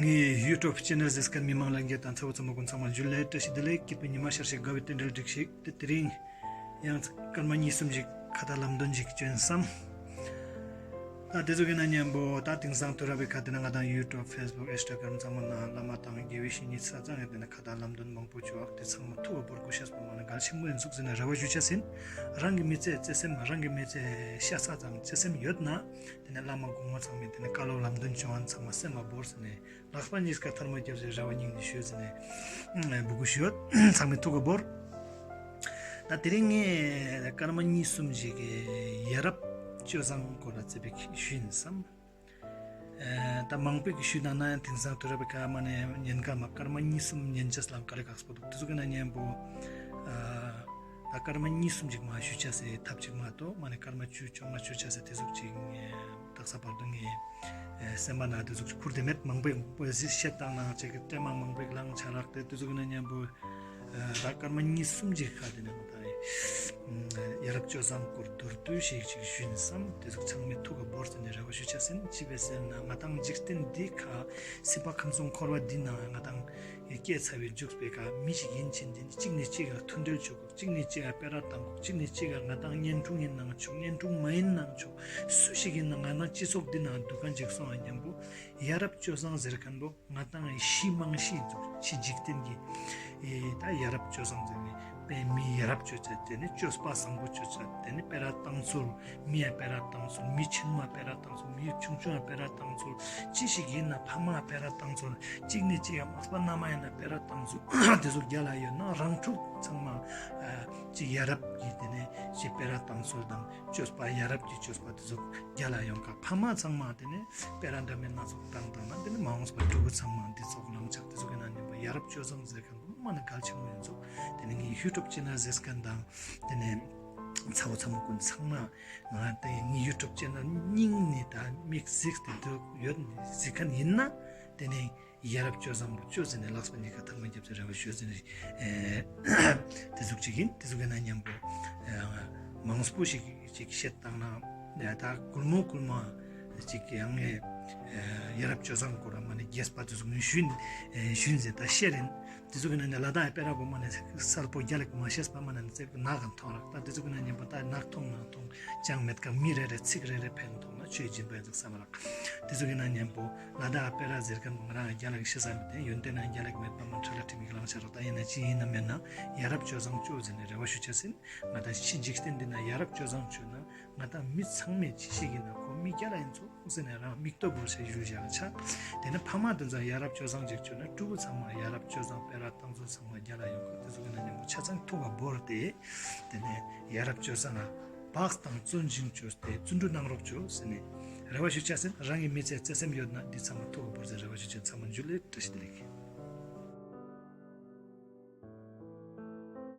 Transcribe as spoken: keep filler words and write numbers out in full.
ངའི་ཡུ་ཊུབ་ཆེ་ནལ་གཟིགས་མཁན་མི་མང་ལྷན་རྒྱས་དང་ཚ་བོ་ཚ་མོ་ཀུན་ཚང་མ་ཇུ་ལེ་བཀྲ་ཤིས་བདེ་ལེགས། སྐྱིད་པའི་ཉི་མ་ཤར་ཤིག་དགའ་བའི་རྟེན་འབྲེལ་སྒྲིགས་ཤིག་དེ་དེ་རིང་ཡང་སྐར་མ་གཉིས་གསུམ་ཞིག་ཁ་ཏ་ལམ་སྟོན་ཞིག་ཅོ་ཡིན་བསམ། ད་དེ་ཚོ་གི་ན་མཉམ་པོ་ད་དེང་སང་དུས་རབས་པའི་ཁ་དེ་ན་ང་དང་ཡུ་ཊུབ་ཕེ་སི་བུག་ཨིན་སི་ཊ་གྷ་རམ་ཚང་མ་ན་བླ་མ་དང་དགེ་བའི་བཤེས་གཉེན་ས་ཚང་ཡོད་དེ་ན་ཁ་ཏ་ལམ་སྟོན་མང་པོ་ཅོ་ཨག་དེ་ཚང་མ་ཐུགས་ཁ་འབོར་དགོས་ཤེས་པ་མ་ན་གལ་ཆེན་པོ་ཡིན་ཟུག་ཟེར་ན་རེ་བ་ཞུ་ཆ་ཟིན། རང་གི་མི་ཚེ་བརྩེ་སེམས་རང་གི་མི་ཚེ་ཤ་ཚ་དང་བརྩེ་སེམས་ཡོད་ན། དེ་ནས་བླ་མ་གོང་མ་ཚང་མས་དེ་ནས་བཀའ་སློབ་ལམ་སྟོན་བྱུང་བ་ཚང་མ་སེམས་ལ་བོར་ཟེར་ནས་ལག་པ་གཉིས་ཀ་ཐལ་མོ་བརྒྱབ་ཟེར་རེ་བ་སྙིང་ནས་ཞུ་ཟེར་ནས་འབོད་སྐུལ་ཞུ་ཡོད། ཚང་མས་ཐུགས་ཁ་འབོར། ད་དེ་རིང་ངས་སྐར་མ་གཉིས་གསུམ་ཞིག་གི་ཡ་རབས་སྤྱོད་བཟང་སྐོར་ལ་ཙེ་པིག་ཞུ་ཡིན་བསམ། ད་མང་པོ་ཞིག་ཞུས་ན་ན་ཡང་དེང་སང་དུས་རབས་པའི་ཁ་མ་ནས་ཉེན་ཁ་མ་སྐར་མ་གཉིས་གསུམ་ཉན་ཅེས་ལ་དཀའ་ལས་ཁག་པོ་འདུག་དེ་ཚོ་གི་ན་མཉམ་པོ་ད་སྐར་མ་གཉིས་གསུམ་ཅིག་མ་ཞུ་ཆ་སེ་ཐབས་ཅིག་མ་གཏོགས་མ་ནས་སྐར་མ་བཅུ་བཅོ་ལྔ་ཞུ་ཆ་སེ་དེ་ཟུག་ཅིག་དག་ས་བར་དུ་ངས་སེམས་པ་ན་དེ་ཟུག་ཅིག་ཁུར་དེ་མེད། མང་པོ་བཤད་བཏང་ན་ཅིག་ལྟད་མ་མང་པོ་ལངས་ཆ་རག་དེ་དེ་ཚོ་གི་ན་མཉམ་པོ་ད་སྐར་མ་གཉིས་གསུམ་ཅིག་ཁ་དེ་ན་ང་ད་ཡ་རབས་སྤྱོད་བཟང་སྐོར་མདོར་བསྡུས་ཤིག་ཅིག་ཞུ་ཡིན་བསམ། དེ་ཟུག་ཚང་མས་ཐུགས་ཁ་འབོར་ཟེར་ནས་རེ་བ་ཞུ་ཆ་ཟིན། ཅི་བས་ཟེར་ན་ང་དང་འཇིག་རྟེན་འདི་ཁ་སྲིད་པ་ཁམས་གསུམ་འཁོར་བ་འདི་ན་ང་དང་སྐྱེས་ཚར་བའི་མཇུག་པའི་ཁ་མི་ཞིག་ཡིན་ཕྱིན་འདི་ནི་གཅིག་ནས་གཅིག་ག་མཐུན་འབྲེལ་བྱེད་དགོས། གཅིག་ནས་གཅིག་ག་སྤེ་ར་བཏང་དགོས། གཅིག་ནས་གཅིག་ག་ང་དང་གཉེན་དྲུང་ཡིན་ནའང་ཆོག་གཉེན་དྲུང་མ་ཡིན་ནའང་ཆོག་སུ་ཞིག་ཡིན་ན་ང་དང་སྤྱི་ཚོགས་འདི་ན་འདུག་མཁན་ཅིག་སོང་བ་མཉམ་པོ་ཡ་རབས་སྤྱོད་བཟང་ཟེར་མཁན་པོ་ང་དང་ངི་གཞི་རྨང་གཞི་ཡིན་ཚུལ་ཕྱི་འཇིག་རྟེན་གྱི་ཨེ་ད་ཡ་རབས་སྤྱོད་བཟང་ཟེར་ནས་དཔེ་མི་ཡ་རབས་སྤྱོད་ཚད་དེ་ནི་སྤྱོད་པ་བཟང་པོ་སྤྱོད་ཚད་དེ་ནི་སྤེ་ར་བཏང་ཚུལ། མི་ཡ་སྤེ་ར་བཏང་ཚུལ། མི་ཆེན་མོ་སྤེ་ར་བཏང་ཚུལ། མི་ཆུང་ཆུང་སྤེ་ར་བཏང་ཚུལ། ཅི་ཞིག་ཡིན་ན་ཕ་མ་སྤེ་ར་བཏང་ཚུལ། གཅིག་ནས་གཅིག་ཡ་མག་པ་མནའ་མ་ཡིན་ན་སྤེ་ར་བཏང་ཚུལ། དེ་ཚོ་རྒྱལ་ལ་ཡོད་ན་རང་ཕྲུག་ཚང་མ་ཨ་ཅིག་ཡ་རབས་ཀྱི་དེ་ནས་ཅིག་སྤེ་ར་བཏང་ཚུལ་དང་སྤྱོད་པ་ཡ་རབས་ཀྱི་སྤྱོད་པ་དེ་ཚོ་རྒྱལ་ལ་ཡོང་ཁ་ཕ་མ་ཚང་མ་དེ་ནས་སྤེ་ར་འདྲ་མིན་སྣ་ཚོགས་བཏང་བཏང་ན་དེ་ནི་མ་འོངས་པ་ཕྲུ་གུ་ཚང་མ་འདི་ཚོགས་ལང་ཆགས་དེ་ཚོ་གི་ནང་ཉན་པ་ཡ་རབས་སྤྱོད་བཟང་ཟེར་མཁན་པོ་མ་ནི་གལ་ཆེན་པོ་ཡིན་ཚུལ། དེ་ནི་ངའི་ཡུ་ཊུབ་ཆེ་ནལ་གཟིགས་མཁན་དང་དེ་ནི་ཚ་བོ་ཚ་མོ་ཀུན་ཚང་མ་ང་དེ་ངའི་ཡུ་ཊུབ་ཆེ་ནལ་སྙིང་ནས་ད་མིག་གཟིགས་ཏེ་འདུག་ཡོད་གཟིགས་མཁན་ཡིན་ན་དེ་ནི་ཡ་རབས་སྤྱོད་བཟང་པོ་ཅོས་ཟེར་ནས་ལག་པ་གཉིས་ཀ་ཐལ་མོ་བརྒྱབ་ཟེར་རེ་བ་ཞུ་ཟེར་ནས་ཨེ་དེ་ཟུག་ཅིག་ཡིན། དེ་ཟུག་གི་ན་མཉམ་པོ་ཨེ་མང་པོ་ཞིག་ཅིག་བཤད་བཏང་ན་ད་ཀུལ་མོ་ཀུལ་མ་ཅིག་ཡང་ངས་ཨེ་ཡ་རབས་སྤྱོད་བཟང་སྐོར་ལ་མ་ནི་རྒྱས་པ་དེ་ཟུག་ངས་ཞུན་ཨེ་ཞུན་ཟེར་ད་ཤེར་ཡིན། དེ་ཟུག་གི་ན་ལ་དྭགས་སྤེ་ར་པོ་མ་ནི་གསལ་པོ་རྒྱལ་ལ་མ་ཤེས་པ་མ་ནི་ཙེ་ནག་ག་མཐོང་རག་ད་དེ་ཟུག་གི་ན་མཉམ་པོ་ད་ནག་མཐོང་ནག་མཐོང་ཅང་མེད་ཀ་མི་རེ་རེ་ཚིག་རེ་རེ་ཕན་མཐོང་ན་ཆོས་སྦྱིན་པ་ཡིན་ཟུག་བསམ་རག་དེ་ཚོ་གི་ན་མཉམ་པོ་ལ་དྭགས་སྤེ་ར་ཟེར་མཁན་པོ་ང་རང་རྒྱ་ལ་ཤེས་ས་མེད་དེ་ཡོན་ཏན་ན་རྒྱ་ལ་མེད་པ་མ་ཁྲ་ལ་ཁྲིམས་ཀྱི་ལང་ཆ་རོགས་ད་ཡིན་ན་ཅི་ཡིན་ན་མེད་ན་ཡ་རབས་སྤྱོད་བཟང་ཅོས་ཟེར་ནས་རེ་བ་ཞུ་ཆ་ཟིན། ང་དང་ཕྱི་འཇིག་རྟེན་འདི་ན་ཡ་རབས་སྤྱོད་བཟང་ཅོས་ན་ང་དང་མི་ཚང་མས་ཅི་ཞིག་ཡིན་ན་ཁོ་མི་རྒྱ་ལ་ཡིན་ཚུལ་ཟེར་ནས་རང་མིག་ལྟོ་བོར་ཤ་ཞུ་བཞག་ཆ། དེ་ནས་ཕ་མ་དེ་ཚོ་ཡ་རབས་སྤྱོད་བཟང་ཅིག་ཅོས་ན་ཕྲུ་གུ་ཚང་མ་ཡ་རབས་སྤྱོད་བཟང་སྤེ་ར་བཏང་ཚུལ་ཚང་མ་རྒྱ་ལ་ཡོང་གི་དེ་ཚོ་གི་ན་མཉམ་པོ་ཆ་ཚང་ཐུགས་ཁ་བོར་ཏེ་དེ་ནས་ཡ་རབས་སྤྱོད་བཟང་ང་བག་དང་བརྩོན་ཅིང་བཅོས་ཏེ་བརྩོན་འགྲུས་གནང་རོགས་ཅོས་ཟེར་ནས་རེ་བ་ཞུ་ཆ་ཟིན། རང་གི་མི་ཚེ་བརྩེ་སེམས་ཡོད་ན་འདི་ཚང་མ་ཐུགས་ཁ་བོར་ཟེར་རེ་བ་ཞུ་ཆ་ཚང་མ་འཇུ་ལེ་བཀྲ་ཤིས་བདེ་ལེགས།